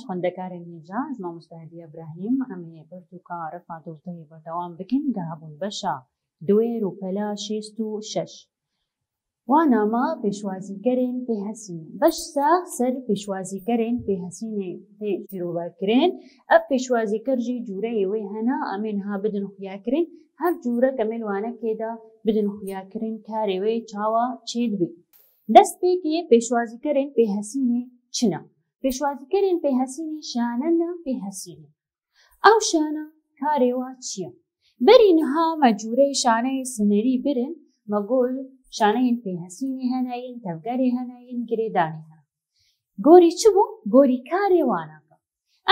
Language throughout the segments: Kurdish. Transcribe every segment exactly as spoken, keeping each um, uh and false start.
Xwendekarên hêja, ez mamoste Hediye Ibrahîm, em ê pirtûka refa dozdehê berdewam bikin, geha bûn beşa duê, rûpela şêst û şeş. Wana ma pêşwazîkerên pêhesînê. Beşsa ser pêşwazîkerên pêhesînê tê şîrovekirin. Ev pêşwazîker jî cûreyê wê hene, em ê niha bidin xuyakirin. Her cûrek em ê li wanekê de bidin xuyakirin, karê wê çawa çêdibe. Destpêkê pêşwazîkerên pêhesînê çi ne? Pêşwazîkerên pêhesînê şane ne pêhesînê. Ew şana karê wa çi ye? Berî niha me cûreyê şaneyê sinerî birin, me got şaneyên pêhesînê hene yên, tevgerê hene yên, girêdanê hene. Gorî çi bû? Gorî karê wana ke.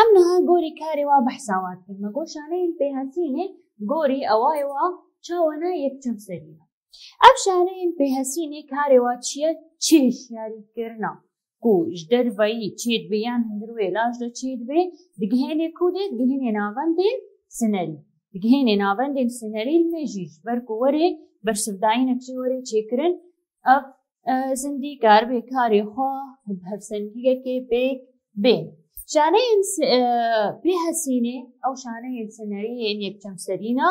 Em niha gorî karê wa behsa wa dikin. Me got şaneyên pêhesînê gorî ewayê wa çawa ne, yekçemserî ne. Ev şaneyên pêhesînê karê wa çi ye? Çi hişyarî kirina ku ji derveyî çêdibe yan hundir wê laj de çêdibe, digihênê ku dê, digihênê navendên sinerî. Digihênê navendên sinerî li me jî ji ber ku were bersivdayînek jê were çêkirin, ev, e, zindî karibe karê xwe bi hevsengiyekê pêk bên. Şaneyên si-, e, pêhesînê, ew şaneyên sinerî yên yekçemserî ne,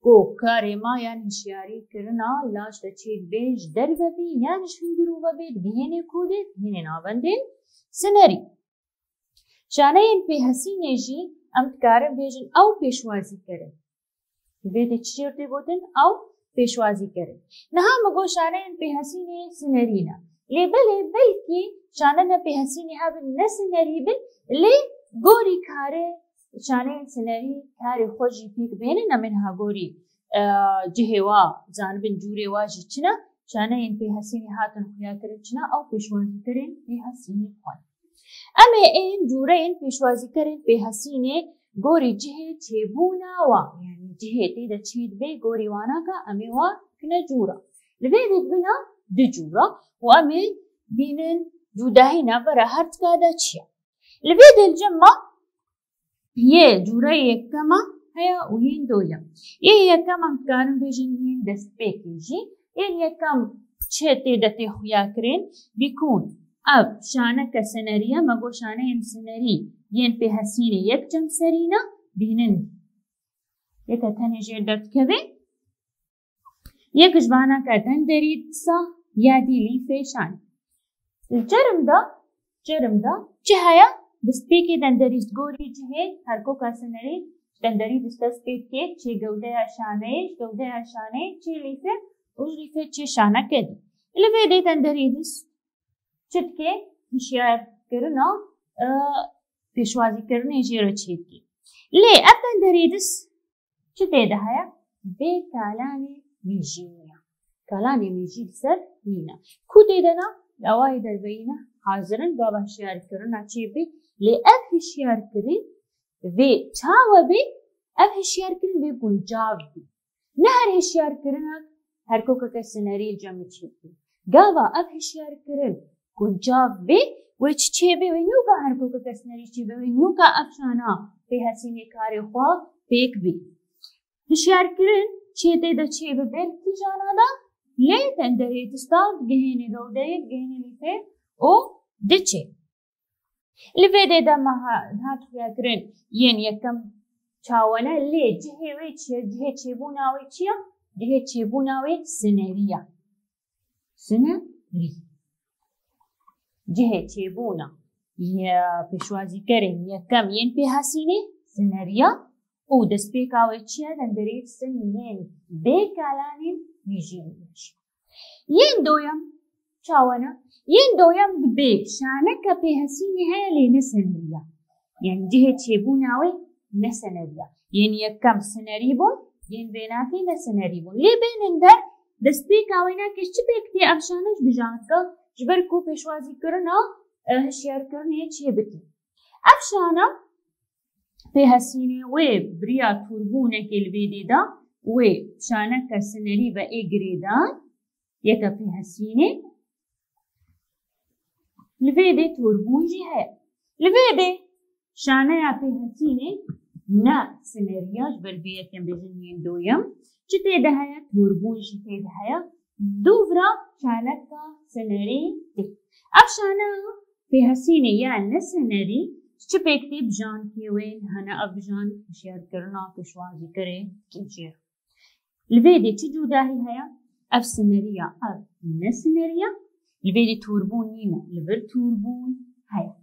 ku karê ma yan hişyarî kirina laj de çêdibe ji derve bî yan ji hundirû ve bê, digihênê ku dê, digihênê navendên sinerî. Şaneyên pêhesînê jî em dikarin bêjin ew pêşwazîker in. Vê dê çi jêr tê gotin? Ew pêşwazîker in. Niha me got şaneyên pêhesînê sinerî ne. Lê belê belkî şaneyên pêhesînê hebin ne sinerî bin, lê gorî karê şaneyên sinerî karê xwe jî pêk bênin, em ê niha gorî, e, cihê wa zanibin, cûrê wa jî çi ne, şaneyên pêhesînê hatin xuyakirin çi ne, ew pêşwazîkerên pêhesînê xwe ne. Em ê ên cûreyên pêşwazîkerên pêhesînê gorî cihê çêbûna wa, yanî cihê tê de çêdibe gorî wana ke em ê wa bikine cûra. Li vê dê dibina du cûra û em ê bînin cûdahî navbera her tika de çi ye. Li vê dê li cem me yê cûreyê yekema heye û yên doyem. Yê yekem em dikarin bêjin yên destpêkê jî. Yên yekem çi tê de tê xuyakirin? Bîkûn ev şaneke sinerî ye, me got şaneyên sinerî yên pêhesînê yekçemserî ne, bînin. Yeke tenê jê derdikeve. Yek ji vana ke tenderî disa ya dî lîfê şanî. Li çerm de, çerm de çi heye? Destpêkê tenderî ji gorî cihê herkoka sinerî tenderî dist dest pê dike, çê gewdeya şaneyê, ji gewdeya şaneyê çê lîfê û ji lîfê çê şaneke dî. Li vê dê tenderî dist çi dike? Hişyarkirina, e, pêşwazîkirinê jê re çêdikê. Lê ev tenderî dist çi tê de heye? Bê kalanê mîjî nîne. Kalanê mîjî li ser nîne. Ku tê de ne? Li awayê derveyî ne hazir in, gava hişyarkirina çê bê. Lê ev hişyarkirin vê çawa bê? Ev hişyarkirin vê guncav bê. Ne her hişyarkirinek herkokeke sinerî li cem çêdikê. Gava ev hişyarkirin guncav bê, wê çi çêbê, wê nûka herkokeke sinerî çêbê, wê nûka ev şana pêhesînê karê xwe pêk bê. Hişyarkirin çê tê de çêbibe li kîjan de? Lê tenderê dista digihênê gewdeyê, digihênê lîfê û diçe. Li vê dê de me ha-, hat xuyakirin yên yekem çawa ne, lê cihê wê çi ye? Cihê çêbûna wê çi ye? Cihê çêbûna wê sinerî ye. Sinerî. Cihê çêbûna ye pêşwazîkerên yekem yên pêhesînê sinerî ye û destpêka wê çi ye? Tenderê dist in yên bê kalanên mîjî nîne. Yên doyem çawa ne? Yên doyem dibê şaneke pêhesînê heye lê ne sinerî ye. Yanî cihê çêbûna wê ne sinerî ye. Yên yekem sinerî bûn, yên vênakê ne sinerî bûn. Lê bênin der destpêka wê nake, çi pêk tê ev şane ji bijanka, ji ber ku pêşwazîkirina, e, hişyarkirinê çê bike. Ev şane pêhesînê wê bi riya tûrbûnekê li vê dê de wê şaneke sinerî ve ê girêdan, yeke pêhesînê. Li vê dê tûrbûn jî heye. Li vê dê şaneya pêhesînê ne sinerî ya, ji ber vê yekê em bêjin yên doyem. Çi tê de heye? Tûrbûn jî tê de heye. Dûvra şaneka sinerî tê. Ev şaneya pêhesînê ya ne sinerî Çi pêk tê bijankê wên hene ev bijank hişyarkirina pêşwazîkerê kêjê. Li vê dê çi cudahî heye? Ev sineriya, ev ne sineriya. Li vê dê tûrbûn nîne, li vir tûrbûn heye.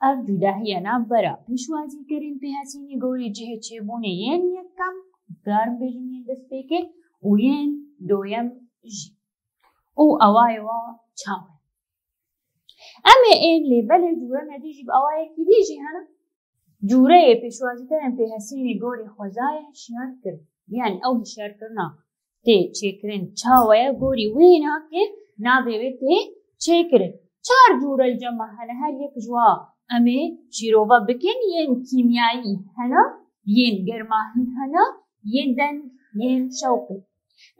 Ev cudahiya navbera pêşwazîkerên pêhesînê gorî cihê çêbûnê yên yekem, karin bêjin yên destpêkê û yên doyem jî. Û awayê wa çawa? Em ê ên lê belê cûre nedî jî bi awayekî dî jî hene. Cûreyê pêşwazîkerên pêhesînê gorî xwezayê hişyarkirin. Yanî ew hişyarkirina tê çêkirin çawa ye, gorî wê navê, navê wê tê çêkirin. Çar cûre li cem me hene, her yek ji wa em ê şîrove bikin, yên kîmyayî hene, yên germahî hene, yên deng, yên şewqê.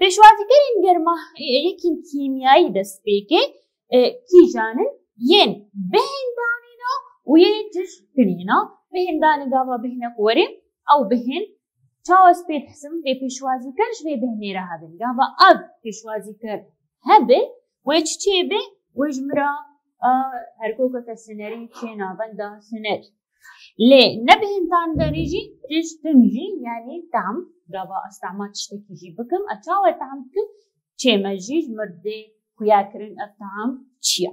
Pêşwazîkerên germahî, yekî kîmyayî destpêkê, e, kîjan in? Yên bêhên danê ne û yên tişt kinê ne. Bêhên danê gava bêhnek were, ew bêhên çawa ez pê dihsim, vê pêşwazîker ji vê bêhnê re hebin. Gava ev pêşwazîker hebe, wê çi çêbe? Wê ji min re, a, herkokeke sinerî çê navenda sinerî. Lê ne bêhên danê jî, tiştin jî, yanî tam, gava ez tahma tiştekî jî bikim, ez çawa tam bikim, çê me jî ji mir dê xuya kirin ev tam çi ye.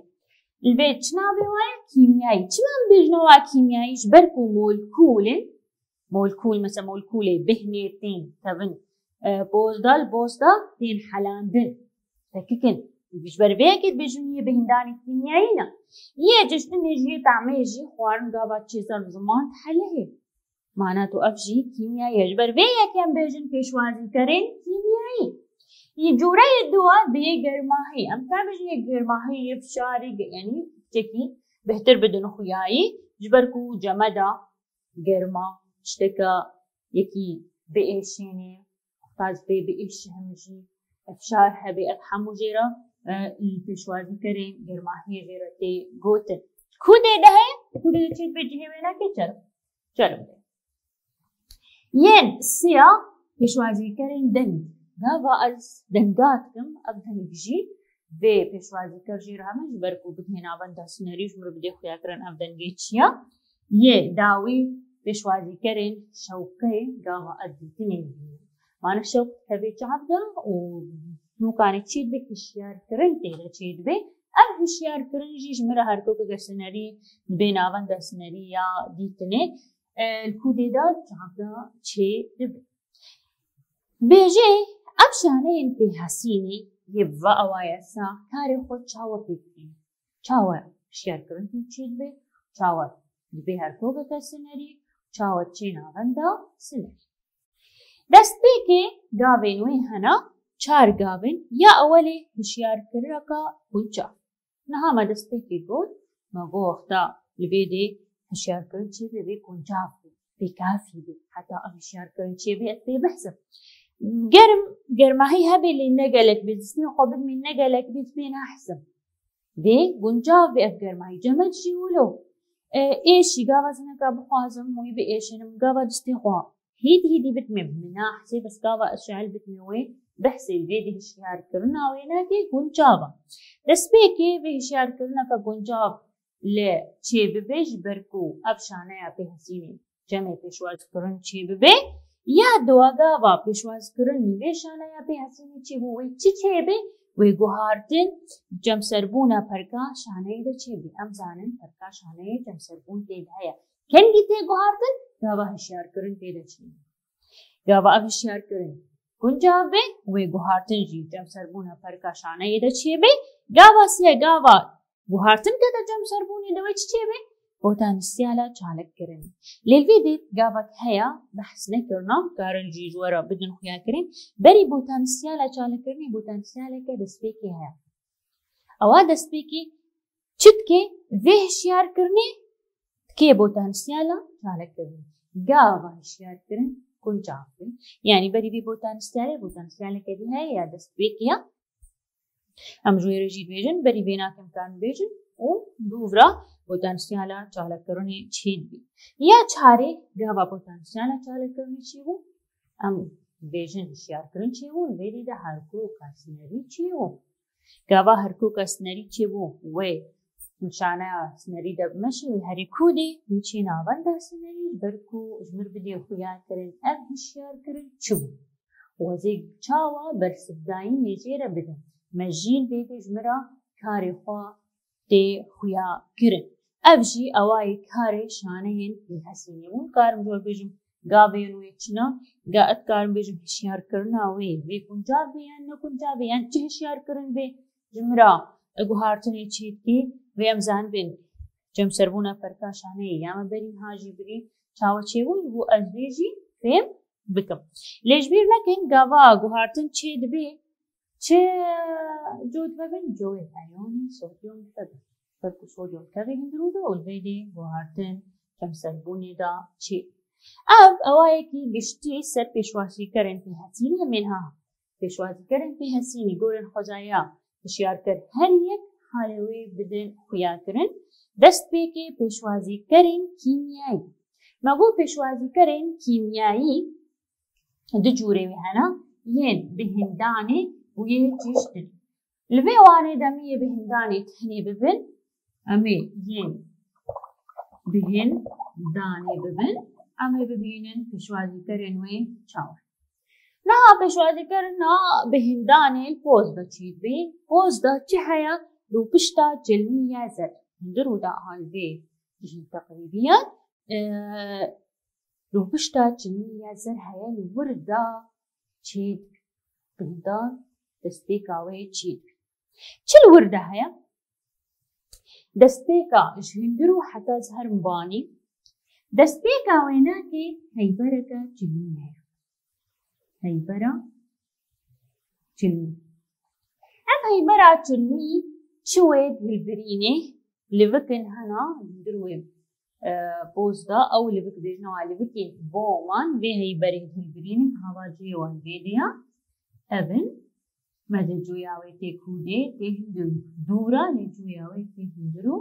Li vê çi navê wa ye? Kîmyayî. Çima em bêjin wa kîmyayî? Ji ber ku molekûl in, molekûl, mesela molekûlê bêhnê tên tevin, e, boz de li boz de tên helandin. Tekikin. Ji ber vê yekê dibêjin yê bêhên danê kîmyayî ne. Yê tiştinê jî, yê tamê jî xwarin gava çê ser ziman dihelihê. Mana tu ev jî kîmyayî ye. Ji ber vê yekê em bêjin pêşwazîkerên kîmyayî. Yê cûreyê dua bi yê germahî. Em ka bêjin yê germahî, yê fişarî, yanî tiştekî bêhtir bidin xuyayî. Ji ber ku cemeda germa, tişteka yekî biêşînê, heta ji vê biêşî hemî jî efşar hebe, ev hemû jê re, e, pêşwazîkerên germahiyê jê re tê gotin. Kûdê de heye, kûdê de çê dibe cihê wê nake çerm. Çerm de. Yên siya pêşwazîkerên deng. Gava ez denga dikim, ev deng jî vê pêşwazîker jê re heme ji ber ku bigihê navenda sinerî ji min re bidê xuya kirin ev dengê çi ye. Yê dawî pêşwazîkerên şewqê gava ez dîtinê dibînim. Mane şewq dikeve çav de û nûkanê çê dibe hişyarkirin tê de çê dibe. Ev hişyarkirin jî ji min re herkokeke sinerî dibe navenda sinerî ya dîtinê, e, li kûdê de çav de çê dibe. Bêjê, ev şaneyên pêhesînê yê bi va awayesa karê xwe çawa pê dikên? Çawa hişyarkirin tê çê dibe? Çawa dibe herkokeke sinerî? Çawa çê navenda sinerî? Destpêkê gavên wê hene, çar gav in. Ya ewelê hişyarkirineka guncav. Niha me destpêkê got, me got wexta li vê dê hişyarkirin çêbe, vê guncav be, pêkafî be. Heta ev hişyarkirin çêbe, ez pê bihsim. Germ, germahî hebe lê ne gelek be, distê xwe bidimî ne gelek be, ez pê nahsim. Vê guncav be ev germahî. Cemed jî wilo. E, êşî gava ez hineka bixwazim, wî biêşinim, gava distê xwe hîdî hîdî bitmê min nahsê, bes gava ez şehil bitmê wê behsê vê dê hişyarkirina wê nake guncav e. Destpêkê vê hişyarkirineke guncav li çê bibe ji ber ku ev şaneya pêhesînê cemê pêşwazkirin çê bibe. Ya dua gava pêşwazkirin vê şaneya pêhesînê çêbû wê çi çêbe? Wê guhartin cemserbûna perka şaneyê de çêbe. Em zanin perka şaneyê cemserbûn tê de heye. Kengî tê guhartin, gava hişyarkirin tê de çêbe. Gava ev hişyarkirin guncav be, wê guhartin jî cemserbûna perka şaneyê de çêbe. Gava sê, gava guhartin kete cemserbûnê de wê çi çêbe? Potansyala çalakkirin. Lê li vê dê gavek heye, behs nekirina, karin jî ji we re bidin xuya kirin. Berî potansyala çalakkirinê potansyaleke destpêkê heye. Ewa destpêkê çi dike? Vê hişyarkirinê dike potansyala çalakkirinê. Gava hişyarkirin guncav be. Yanî berî vê potansyalê, potansyaleke dî heye ya destpêkê ya. Em ji wê re jî dibêjin, berî vê nakim karin bêjin û dûvra potansyala çalakkirinê çê dibî. Ya çarê gava potansyala çalakkirinê çêbû, em dibêjin hişyarkirin çêbû, li vê dê de herkoka sinerî çêbû. Gava herkoka sinerî çêbû, wê Şaneya sinerî de bimeşin, wî herî kûdê, wî çê navenda sinerî, ji ber ku ji mir bidê xuya kirin, ev hişyar kirin çi bû? Û ez ê çawa bersivdayînê jê re bidim? Me jî li vê dê ji min re karê xwe tê xuya kirin. Ev jî ewa yê karê şaneyên pêhesînê bûn. Karim ji we bêjim, gavên wê çi ne? Ga ez karim bêjim hişyarkirina wê, vê guncav bê yan ne guncav bê, yan çi hişyarkirin bê ji min re guhartinê çê dikê? Vê em zanibin, cemserbûna ferka şaneyê ya me berî niha jî birî çawa çêbû, ji bo ez vê jî fêm bikim. Lê ji bîr nekin, gava guhartin çê dibê, çi cot vebin? Coyê ayonê sodyum vebin. Ber ku sodyum tevî hundir û de û li vê dê guhartin cemserbûnê de çê. Ev ewayekî giştî ser pêşwazîkerên pêhesînê em ê niha. Pêşwazîkerên pêhesînê gorên xwezaya hişyarker her yek halê wê bidin xuya kirin. Destpêkê pêşwazîkerên kîmyayî. Me got pêşwazîkerên kîmyayî du cûrê wê hene, yên bi hindanê û yê çiştin. Li vê wanê de em ê bi hindanê tenê bibin, em ê yên bi hindanê bibin, em ê bibînin pêşwazîkerên wê çawa. Niha pêşwazîkirina bi hindanê li poz de çê dibê. Poz de çi heye? Rûpişta çilmî ya zer. Hundir û da an vê jî teqrîbiyan, e, rûpişta çilmî ya zer heye, li wir de çê dibê. Bi hindan destpêka wê çê dibê. Çi li wir de heye? Destpêka ji hundir û heta ez herim banî. Destpêka wênakê heybereke çilmî heye. Heybera çilmî. Ev heybera çilmî çi wê di hilbirînê? Livikin hena hundir wê, e, poz de, ew livik dibêjin, ew livikên boman vê heyberê di hilbirînin, hava cihê wan vê diya. Ev in. Me dê coya wê tê kûdê, tê hundir û dûra, lê coya wê tê hundir û,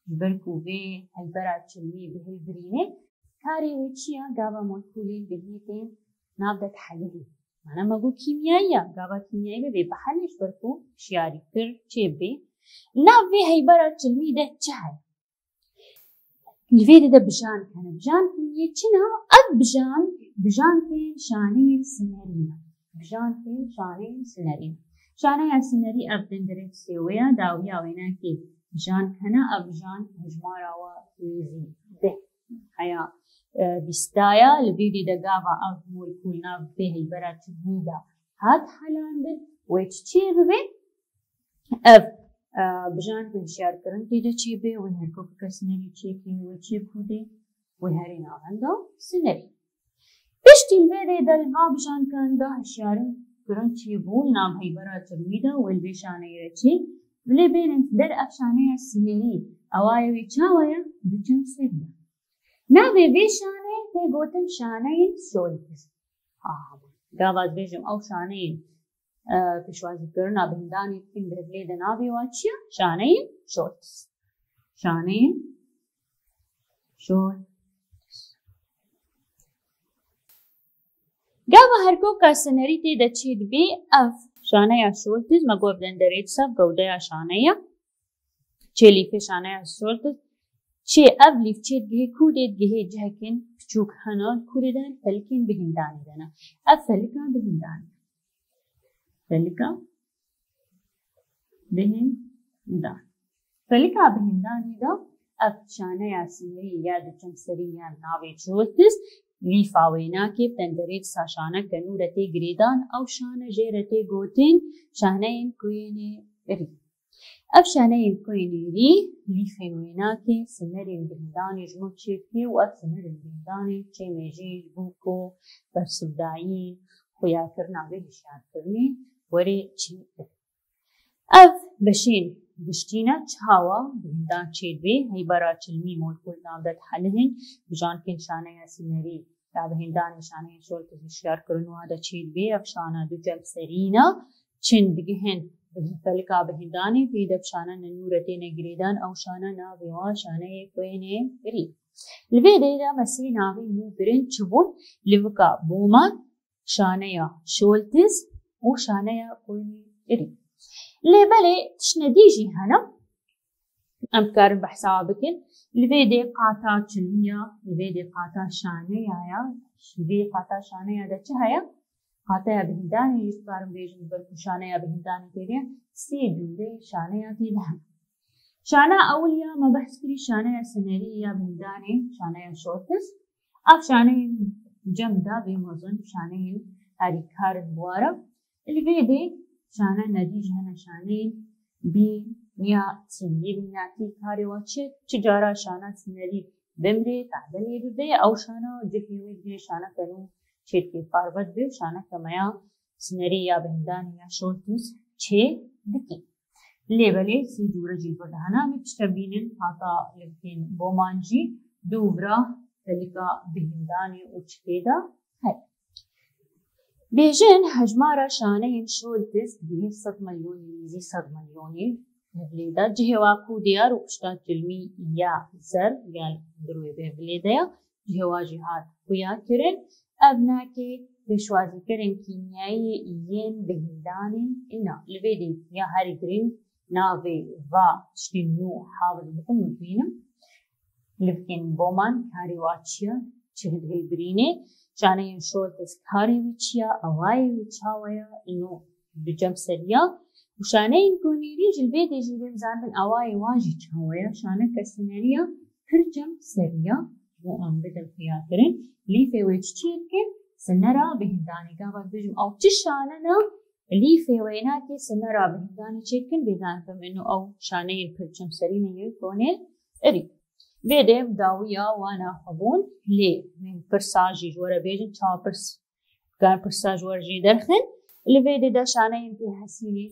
ji ber ku vê heybera çilmî bi hilbirînê, karê wê çi ya? Gava molekûlên bêhnê tên nav de dihelihê. Mana me got kîmyayî ya, gava kîmyayî bibe bihelê ji ber ku hişyarî kir çê bê. Nav vê heybera çilmî de çi heye? Li vê dê de bijank hene. Bijankên yê çi ne? Ev bijank, bijankên şaneyên sinerî ne. Bijankên şaneyên sinerî ne. Şaneya sinerî ev denderê sêwê ya, dawiya wênakê bijank hene, ev bijank hejmara wa nêzî deh heya, e, bîsta ya. Li vê dê de gava ev molekûl nav vê heybera çilmî de hat helandin, wê çi çê bibe? Ev, e, bijank bi hişyarkirin tê de çêbê, wê herkokeke sinerî çêkê, wê çê kûdê, wê herî navenda sinerî. Piştî li vê dê de li va bijankan de hişyarin kirin çêbû li nav heybera çilmî de, wê li vê şaneyê re çê. Lê bênin der ev şaneya sinerî, ewa yê wê çawa ye? Du çemserî ye. Navê vê şaneyê tê gotin şaneyên Şoltiz. Ha, gava ez bêjim ew şaneyên e, pêşwazîkirina bi hindanê dikin, bi hevlê de navê wa çi ye? Şaneyên Şoltiz. Şaneyên Şoltiz. Gava herkoka sinerî tê de çê dibê, ev şaneya Şoltiz, me got denderê çi, ev gewdeya şaneya. Çê lîfê şaneya Şoltiz. Çê ev lîf çê digihê kûdê, digihê cihekên piçûk hene, kûdê de felikên bi hindanê de ne. Ev felika bi hindanê. Felika bi hindan. Felika bi hindanê de ev şaneya sinerî ya du çemserî ya navê Şoltiz, lîfa wênakê bi denderê çi, şane ke nû re tê girêdan, ew şane jê re tê gotin şaneyên koyênê rî. Ev şaneyên koyênê rî, lîfên wênakê, sinerên bi hindanê ji min çê dikê û ev sinerên bi hindanê çê me jî ji bo ku bersivdayî, xuyakirina vê hişyarkirinê were çê bibe. Ev beşên giştî ne, çawa bi hindan çê dibê, heybera çilmî molekûl nav de dihelihin, bijankên şaneya sinerî ya bi hindanê şaneyên Şoltiz hişyarkirin wa de çê dibê, ev şane du çemserî ne, çin digihin felika bi hindanê, tê de bi şane ne nû re têne girêdan, ew şane navê wa şaneyê koyênê rî. Li vê dê de me sê navên nû kirin, çi bûn? Livika Bowman, şaneya Şoltiz û şaneya koyênê rî. Lê belê tiştine dî jî hene. Em dikarin behsa wan bikin. Li vê dê qata çilmiya, li vê dê qata şaneya ya. Ji vê qata şaneya de çi heye? Qateya bihindanê jî dikarin bêjin, ji ber ku şaneya bihindanê tê de, sê cûreyê şaneya tê de hene. Şana ewil ya me behs kirî, şaneya sinerî ya bihindanê, şaneya Şoltis. Ev şaneyên cem de bê mezin, şaneyên harîkar in bi we re. Li vê dê şane nedî jî hene, şaneyên bî ya sinerî binyatî karê wa çi, çi cara şana sinerî bimrê, te'delê bibe, ew şana cihê wê dibê şaneke nû çêdikê parve dibe û şaneke me ya sinerî ya bihindanê ya Şoltis çê dikî. Lê belê sê cûre jî li vir de hene, em ê piştre bînin, hata li bikên Boman jî dû vira telika bihindanê û çi tê de heye. Bêjin hejmara şaneyên Şoltis digihê sed milyonî, nêzî sed milyonî. Hevlê de cihê wa ku diyar û pişta çilmî ya zer ya li hundir wê bi hevlê de ya, cihê wa jî hat xuya kirin. Ev nakê pêşwazîkirin kîmyayî yên bihindanê îna. Li vê dê ya herî girîng navê va tiştên nû hewil bikim û bibînim. Li bikên Boman karê wa çi ye, çi hilbirînê, şaneyên Şoltis karê wî çi ye, awayê wî çawa ye, ino bi cem seriya û şaneyên Gonêrî jî li vê dê jî bên zanibin awayê wan jî çawa ye, şaneke sineriya pir cem seriya bo em bidin xuyakirin. Lîfê wê çi çê dikin? Sinera bihindanê. Gava dibêjim ew çi şane ne? Lîfê wê nakê sinera bihindanê çê dikin, bê zanibim ino ew şaneyên pir cem serî ne yê Gonêrî. Vê dê em dawiya wana xwe bûn, lê em pirsa jî ji we re bêjin, çawa pirs, dikarin pirsa ji we re jê derxin. Li vê dê de şaneyên pêhesînê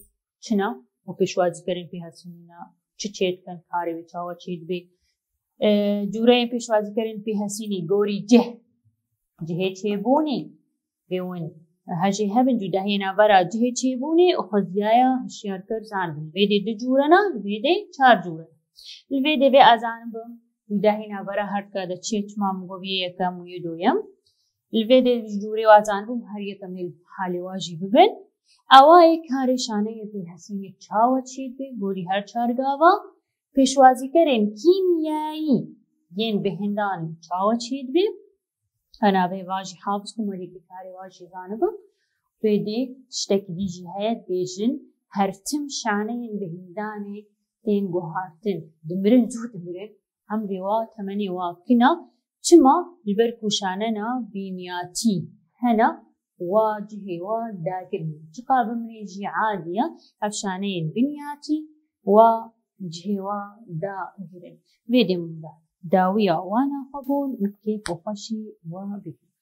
çi ne û pêşwazîkerên pêhesînê ne çi çê dikin, karê wê çawa çê dibe. E, cûreyên pêşwazîkerên pêhesînê gorî cih, cihê çêbûnê, vê win hejê hebin, cûdahiyê navbera cihê çêbûnê û xweziyaya hişyarker zanibin. Vê dê du cûre ne, vê dê çar cûre. Li vê dê vê ez zanibim, cûdahiyê navbera her dika de çi ye, çima min got yê yekem û yê doyem. Li vê dê ji cûrê wa zanibûm her yekem ê li halê wa jî bibin. Ewa yê karê şaneyê pêhesînê çawa çê dibe, gorî her çar gava, pêşwazîkerên kîmyayî yên bihindanê çawa çê dibe. Navê va jî hafiz ku merîkî karê wa jî zanibim. Vê dê tiştekî dî jî heye, dibêjin her tim şaneyên bihindanê tên guhartin. Dimirin, zû dimirin. Emrê wa, temenê wa kin e. Çima? Ji ber ku şanena binyatî hene, wa cihê wa dagir in. Çiqa bimrê jî adî ye. Ev şaneyên binyatî wa cihê wa dagir in. Vê dê min de dawiya wana xwe bûn û bi kêf û xweşî wa bibînin.